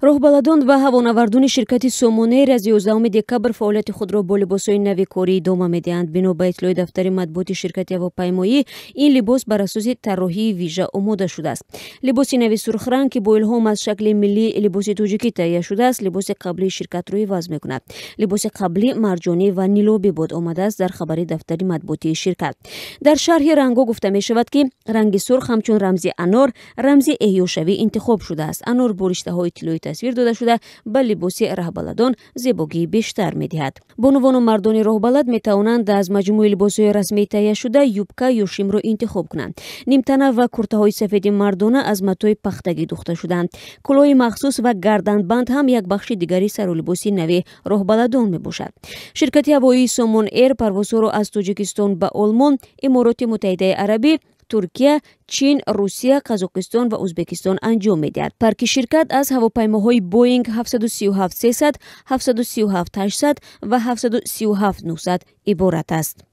Роҳбаладон ва ҳавонавардони ширкати Сомон Эйр аз 11 декабр фаъолияти худро бо либосҳои нави корӣ идома медиҳанд. Бино ба иттилои дафтари матбуоти ширкати ҳавопаймоӣ, ин либос бар асоси тарроҳии вижа омода шудааст. Либоси нави сурхранг, ки бо илҳом аз шакли миллии либоси тоҷикӣ таҳия шудааст, либоси қаблии ширкатро иваз мекунад. Либоси қаблӣ марҷонӣ ва нилобӣ буд, омадааст дар хабари дафтари матбуотии ширкат. Дар шарҳи рангҳо гуфта мешавад, ки ранги сурх ҳамчун рамзи анор, рамзи эҳёшавӣ интихоб шудааст. Анор бо риштаҳои тиллоӣ тасвир дода шуда, ба либоси раҳбаладон зебогии бештар медиҳад. Бонувону мардони роҳбалад метавонанд аз маҷмӯи либосҳои расмӣ таҳияшуда юбка ё шимро интихоб кунанд. Нимтана ва куртаҳои сафеди мардона аз матои пахтагӣ духта шудаанд. Кӯлоҳи махсус ва гарданбанд ҳам як бахши дигари сарулибоси нави роҳбаладон мебошад. Ширкати ҳавоии Сомон Эйр парвозҳоро аз Тоҷикистон ба Олмон, Имороти Муттаҳидаи Арабӣ, Туркия, Чин, Русия, Қазоқистон ва Ӯзбекистон анҷом медиҳад. Парки ширкат аз ҳавопаймоҳои Боинг 737-300, 737-800 ва 737-900 иборат аст.